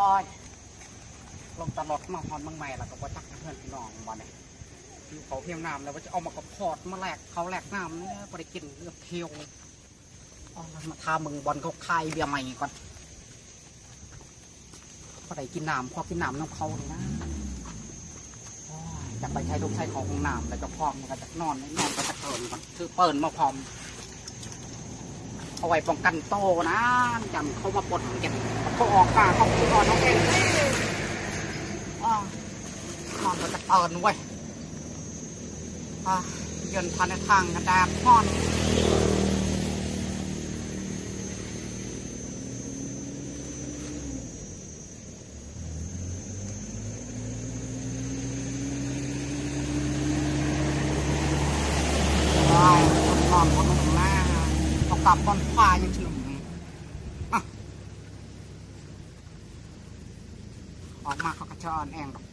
ໂອ້ຍ ລົງຕະຫຼອດມາຮອດເມືອງໃໝ່ ແລ້ວກໍບໍ່ຈັກເຮືອນພີ່ນ້ອງບາດນີ້. ຫິວເຂົ້າຫິວນ້ຳ ແລ້ວວ່າຈະເອົາໝາກກະພອດມາແລກເຂົ້າແລກນ້ຳ ແລ້ວບໍ່ໄດ້ກິນເກືອບທ່ຽວ. ອໍ ມາຖາມເບິ່ງບ່ອນເຂົາຂາຍເບຍໃໝ່ກ່ອນ. ພໍໄດ້ກິນນ້ຳ ພໍກິນນ້ຳນຳເຂົານີ້ນະ. ໂອ້ຍ ຈັກໄປໃຊ້ລູກໃຊ້ເຂົ້າຫ້ອງນ້ຳ ແລ້ວເຈົ້າຂອງມັນກໍຈັກນອນ ນອນກໍຈັກເຕີນກ່ອນ ຖືເປີ້ນມາພ້ອມ ເອົາໄວ້ປ້ອງກັນໂຕນະ ຢ້ານເຂົາມາປຸ້ນກັນ. ເຂົາອອກມາເຂົາຊິນອນເອົາເອງ. ອ້າ ນອນກໍຈັກເຕີນເວີຍ. ອາ ເຢັນພາຍໃນທາງກະແດດຮ້ອນ. ໂອ້ຍ ນອນບໍ່ນຸ່ມນາ ຕ້ອງກັບບ່ອນຟ້າຍັງຊິນຸ່ມ. ອາ ອອກມາເຂົາກໍຈະອ່ອນແອງດອກ.